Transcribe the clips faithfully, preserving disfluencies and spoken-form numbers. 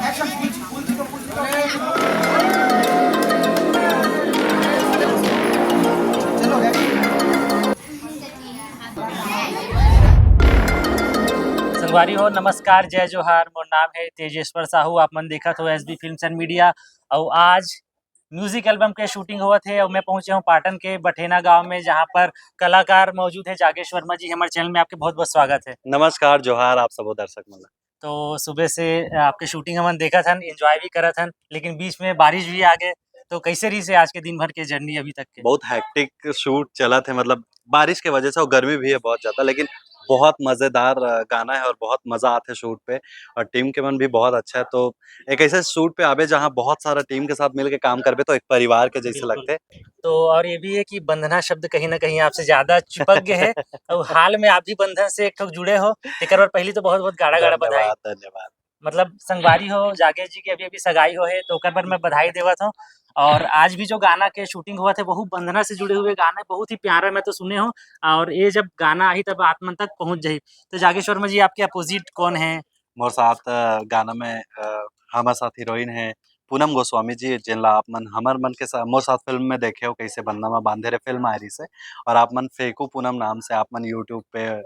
संगवारी हो, नमस्कार, जय जोहार। मोर नाम है तेजेश्वर साहू। आप मन देखत हो एसबी फिल्म्स एंड मीडिया। अउ आज म्यूजिक एल्बम के शूटिंग होवत हे अउ मैं पहुंचे हूं पाटन के बठेना गांव में, जहां पर कलाकार मौजूद है। जागेश वर्मा जी, हमारे चैनल में आपके बहुत बहुत स्वागत है। नमस्कार, जोहार आप सबो दर्शक मन ला। तो सुबह से आपके शूटिंग हमन देखत हन, एंजॉय भी करत हन, लेकिन बीच में बारिश भी आ गए। तो कैसे रही से आज के दिन भर के जर्नी अभी तक के? बहुत हेक्टिक शूट चलत है, मतलब बारिश के वजह से, और गर्मी भी है बहुत ज्यादा, लेकिन बहुत मजेदार, अ, गाना है और बहुत मजा आते शूट पे, और टीम के मन भी बहुत अच्छा है। तो एक ऐसे शूट पे आबे जहाँ बहुत सारा टीम के साथ मिलके काम करबे, तो एक परिवार के जैसे बिल्कुल। लगते। तो और ये भी है कि बंधना शब्द कहीं ना कहीं आपसे ज्यादा चिपक गए है। और हाल में आप भी बंधन से एक ठोक जुड़े हो, तेकर बर पहली तो बहुत बहुत गाड़ा गाड़ा बधाई। धन्यवाद, धन्यवाद। मतलब संगवारी हो, जागेश जी के अभी अभी सगाई हो है, तो ओकर बर मैं बधाई देवत हूँ। और आज भी जो गाना के शूटिंग हुआ थे, वहू बंधना से जुड़े हुए गाना है, बहुत ही प्यारा, मैं तो सुने हूँ। और ये जब गाना आही तब आप मन तक पहुंच जाही। तो जागेश वर्मा जी, आपके अपोजिट कौन है? मोर साथ, अ, गाना में, अ, हमर साथ हीरोइन है पूनम गोस्वामी जी, जेन ला आप मन हमर मन के सा-, मोर साथ फिल्म में देखे हो, कैसे बंधना में बांधे रे फिल्म आए रही से, और आप मन फेंकू पूनम नाम से आप मन YouTube पे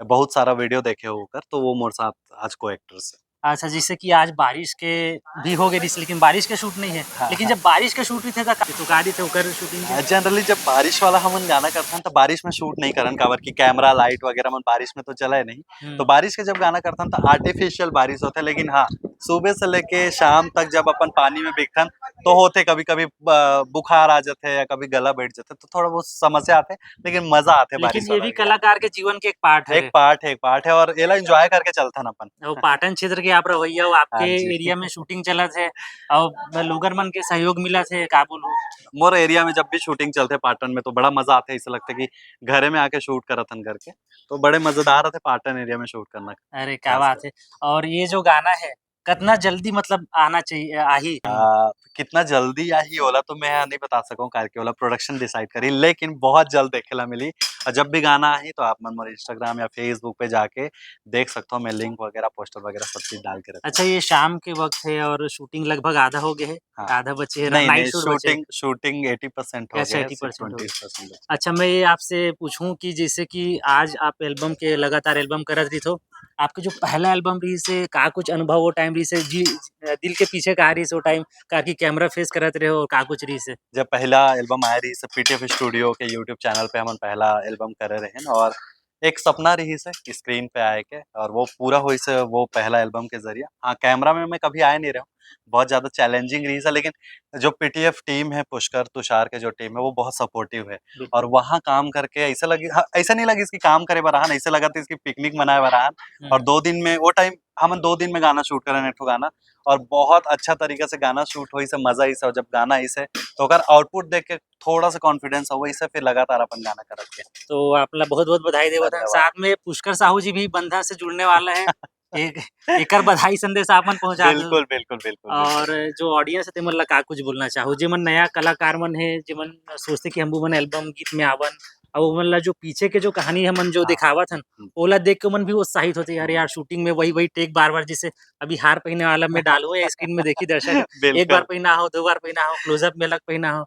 बहुत सारा वीडियो देखे हो ओकर, तो वो मोर साथ आज को एक्ट्रेस है। अच्छा, जैसे कि आज बारिश के भी हो गई, लेकिन बारिश के शूट नहीं है। हाँ, लेकिन हाँ। जब बारिश के शूट रही थे, तो का, तो का रही थे ओकर शूटिंग के? अ, जनरली जब बारिश वाला हमन गाना करथन, तो बारिश में शूट नहीं करन, काबर कि कैमरा, लाइट वगैरह मन बारिश में तो चला है नहीं। हम्म। तो बारिश के जब गाना करथन, तो आर्टिफिशियल बारिश होथे, लेकिन हाँ, सुबह से लेके शाम तक जब अपन पानी में भीगथन, तो होथे कभी-कभी ब-, बुखार आ जाथे या कभी गला बैठ जाथे, तो थोड़ा बहुत समस्या आथे, लेकिन मजा आथे लेकिन बारिश ये वाला भी एरिया में। कलाकार के जीवन के एक पार्ट एक हरे। पार्ट है, एक पार्ट है, और एला एंजॉय करके चलथन अपन। वो पाटन क्षेत्र के आप रवैया हो, आपके हाँ जी। एरिया में शूटिंग चलत है, और लोगन मन के सहयोग मिलत है, का बोलूं? मोर एरिया में जब भी शूटिंग चलथे पाटन में, तो बड़ा मजा आथे, ऐसा लगता है कि घरे में आके शूट करत हन करके, तो बड़े मजेदार रहते पाटन एरिया में शूट करना। अरे, क्या खास बात कर। है। और ये जो गाना है, कितना जल्दी, मतलब, आना चाहिए, आही? आ, कितना जल्दी आही, ओला तो मैं नहीं बता सकूं, काहे कि ओला प्रोडक्शन डिसाइड करी, लेकिन बहुत जल्द देखे ला मिली। और जब भी गाना आही, तो आप मन मोर Instagram या Facebook पे जाके देख सकते हो, मैं लिंक वगैरह, पोस्टर वगैरह सब चीज डाल के रखूं। अच्छा, ये शाम के वक्त है और शूटिंग लगभग आधा हो गया है, हाँ। आधा बचे है, नहीं, नाइट नहीं, शूट बचे है। शूटिंग, शूटिंग एटी परसेंट हो अच्छा, गया है, एटी परसेंट सिर्फ हो गया। ट्वेंटी परसेंट बचा। अच्छा, मैं ये आपसे पूछूं कि जैसे कि आज आप एल्बम के, लगातार एल्बम करत रही हो, आपके जो पहला एल्बम रही से, का कुछ अनुभव वो टाइम रही से, जी, दिल के पीछे का रही से वो टाइम, का कि कैमरा फेस करत रहे हो, का कुछ रही से? जब पहला एल्बम आए रही से, पीटीएफ स्टूडियो के YouTube चैनल पे हमन पहला एल्बम करे रहे हैं, और एक सपना रही से स्क्रीन पे आए के, और वो पूरा होई से वो पहला एल्बम के जरिए। हाँ, कैमरा में मैं कभी आए नहीं रहा हूँ, बहुत ज्यादा चैलेंजिंग रही से, लेकिन जो पीटीएफ टीम है, पुष्कर, तुषार के जो टीम है, वो बहुत सपोर्टिव है। बिल्कुल। और वहाँ काम करके ऐसा लगी, हाँ, ऐसा नहीं लगी कि काम करे बर आन, ऐसा लगा था कि पिकनिक मनाए बर आन। हम्म। और दो दिन में, वो टाइम हमन दो दिन में गाना शूट करन एक ठो गाना, और बहुत अच्छा तरीका से गाना शूट होई से, मजा आई से, और जब गाना आई से, तो ओकर आउटपुट देख के थोड़ा सा कॉन्फिडेंस हो, वही से फिर लगातार अपन गाना करत के। तो आप ला बहुत बहुत बधाई देवत हन। धन्यवाद। साथ में पुष्कर साहू जी भी बंधन से जुड़ने वाला है। एक, एकर बधाई संदेश आप मन पहुंचा दो। बिल्कुल, बिल्कुल, बिल्कुल, बिल्कुल। और जो ऑडियंस है, ते मन ला का कुछ बोलना चाहो, जे मन नया कलाकार मन है, जे मन सोचते कि हम मन एल्बम गीत में आवन, अब वो मन ला जो पीछे के जो कहानी हमन जो हाँ। दिखावत हन, हम्म। ओला देख के मन भी उत्साहित होते, "यार, हम्म। यार, शूटिंग में वही, वही टेक बार-बार, जैसे अभी हार पहने वाला मैं डालूं या स्क्रीन में देखी दर्शक, बिल्कुल। एक बार पहना हो, दो बार पहना हो, क्लोजअप में अलग पहना हो।"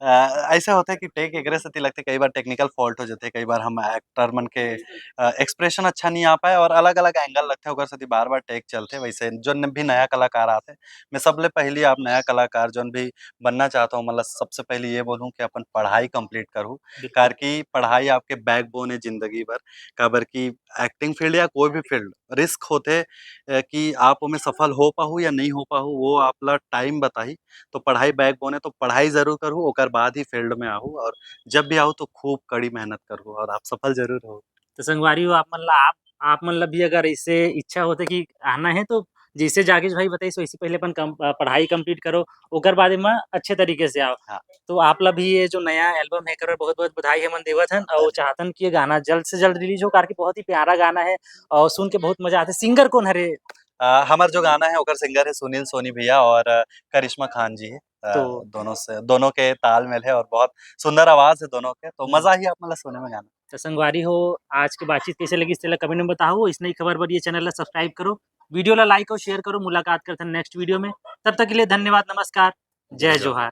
अ, ऐसा होता है कि टेक एकरे सेती लगथे, कई बार टेक्निकल फॉल्ट हो जाथे, कई बार हम एक्टर मन के, अ, एक्सप्रेशन अच्छा नहीं आ पाए और अलग-अलग एंगल लगथे, ओकर सेती बार-बार टेक चलथे। वैसे जो न-, भी नया कलाकार आथे, मैं सबले पहली आप नया कलाकार जोन भी बनना चाहता हूँ, मतलब सबसे पहले ये बोलूँ कि अपन पढ़ाई कंप्लीट करूँ, बिल्कुल। कार की पढ़ाई आपके बैकबोन है जिंदगी भर, काबर की एक्टिंग फील्ड या कोई भी फील्ड रिस्क होथे, अ, कि आप ओमे सफल हो पाहू या नहीं हो पाहू, वो आप ला टाइम बताही। तो पढ़ाई बैकबोन है, तो पढ़ाई जरूर करूँ, ओकर बाद ही फील्ड में आहू, और जब भी आहू तो खूब कड़ी मेहनत करूँ और आप सफल जरूर हो। तो संगवारी हो, आप मन ला, आप, आप मन ला भी अगर ऐसे इच्छा होथे कि आना है, तो जैसे जागेश भाई बताइस, वैसे पहले अपन कम, अ, पढ़ाई कंप्लीट करो, ओकर बाद एमा अच्छे तरीके से आओ। हाँ। तो आप ला भी ये जो नया एल्बम है, एकर बहुत-बहुत बधाई हमन देवत हन, और धन्यवाद। चाहतन कि ये गाना जल्द से जल्द रिलीज हो, कार की बहुत ही प्यारा गाना है और सुन के बहुत मजा आथे। सिंगर कौन हरे? अ, हमर जो गाना है, ओकर सिंगर है सुनील सोनी भैया और, अ, करिश्मा खान जी है। अ, तो दोनों से, दोनों के तालमेल है और बहुत सुंदर आवाज है दोनों के, तो हम्म। मजा ही आप मन ला सुने में गाना। तो संगवारी हो, आज की बातचीत कैसे लगी, तेला कमेंट में बताओ। इसने ही खबर बर ये चैनल ला सब्सक्राइब करो। वीडियो ला लाइक और शेयर करो। मुलाकात करथन नेक्स्ट वीडियो में, तब तक के लिए धन्यवाद, नमस्कार, जय जोहार।